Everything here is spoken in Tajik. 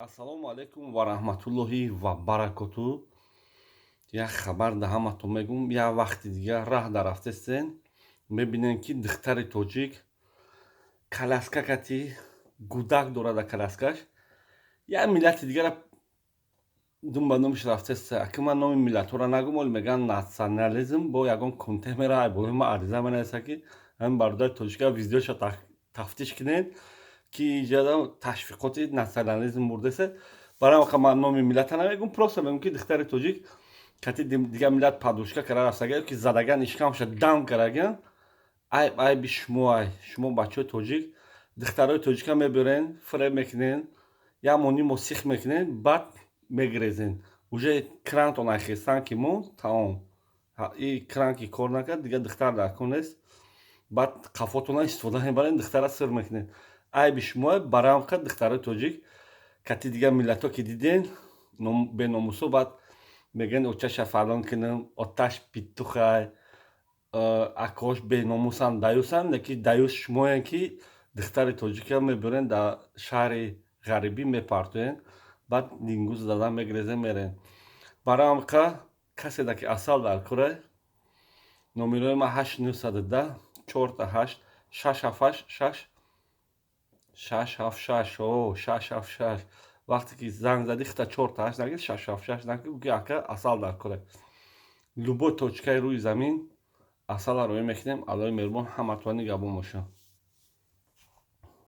Ассалому алайкум ва раҳматуллоҳи ва баракоту. Як хабар да ҳаматон мегӯм. Як вақти дигар раҳ дар рафтестен, мебинем, ки духтари тоҷик коляска кати гудак дорад дар коляскаш, як миллати дигара дум ба думш рафтест. Аки ман номи миллатҳоро нагум, оли мегӯянд национализм. Бо ягон кумита мера, айболои ма ариза менависа, ки ҳамин бародари тоҷика видеоша тафтиш кунед, ки иҷода ташвиқоти национализм бурдесе. Барои ҳам ман номи миллата намегум, просто мегум, ки духтари тоҷик кати дигар миллат подружка кара рафтага ки задаган, ишкамша дам караган. Айб, айби шумо, ай шумо, бачаҳои тоҷик, духтарои тоҷика мебирен, фиреб мекунен, як монимо сих мекунен, баъд мегирезен. Уже крантон айхестан, ки мо тамом, и кран ки кор накард, дигар духтар дар кор нест. Баъд қафотона истифода мебарен, духтара сир мекунен. Айби шумо. Барои ҳам духтарои тоҷик кати дигар миллатҳо ки диден, беномусо, баъд мегӯянд: очаша фалон кунам, оташ петухай, акош беномусанд, даюсанд. Леки даюс шумоян, ки духтари тоҷика мебарен, дар шаҳри ғарибӣ мепартоен, баъд дингуз задан мегирезен, мерен. Барои ҳамқа каседа ки асал дар кора, номерои ма 8 910 4 8 6 7 8 6 6 7 6 о 6 7 6. Вақте ки занг задӣ, хита 4 8 нагир, 6 7 6 нагир, ки ака, асал дар кора, любой точкаи рӯи замин асала роӣ мекунем. Аллои меҳрубон ҳаматон нигаҳбон бошад.